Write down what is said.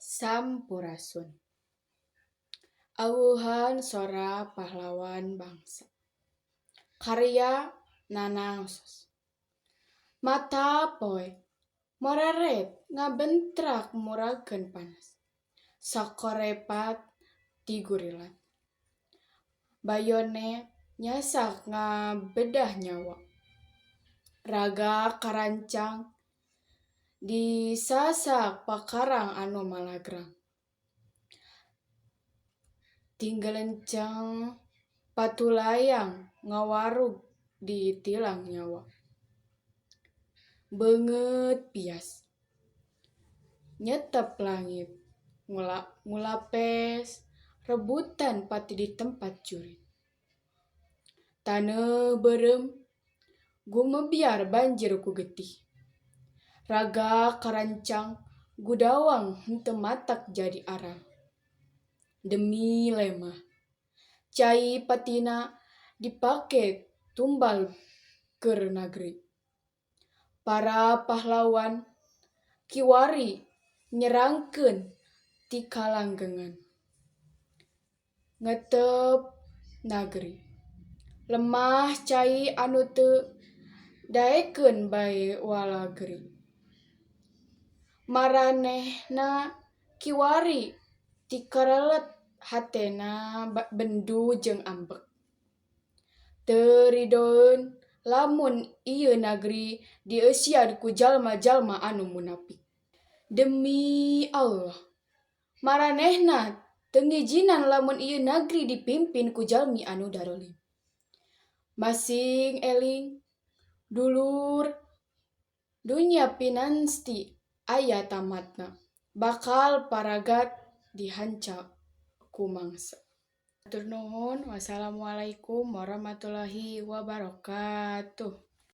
Sampurasun. Awuhan Sora Pahlawan Bangsa. Karya Nanang Sos. Mata poe morerep ngabentrak murageun panas. Sakorepat ti gurilat. Bayonet nyasak ngabedah nyawa. Raga karancang disasak pakarang anu malagrang. Tinggelenceng patulayang ngawarug ditilang nyawa. Beungeut pias nyetep langit ngulapes rebutan pati di tempat jurit. Taneuh beureum gumebyar banjir ku getih. Raga karancang gudawang henteu matak jadi aral. Demi lemah cai patina dipake tumbal keur nagri. Para pahlawan kiwari nyerangkeun ti kalanggengan. Ngetep nagri. Lemah cai anu teu daekeun bae walagri. Maranehna kiwari tikerelet hatena bendu jeung ambek. Teu ridoeun lamun ieu nagri dieusian ku jalma-jalma anu munapik. Demi Allah, maranehna teu ngijinan lamun ieu nagri dipimpin ku jalmi anu darolim. Masing eling, dulur, dunya pinansti aya tamatna, bakal paragat dihanca ku mangsa. Hatur nuhun, wassalamualaikum warahmatullahi wabarakatuh.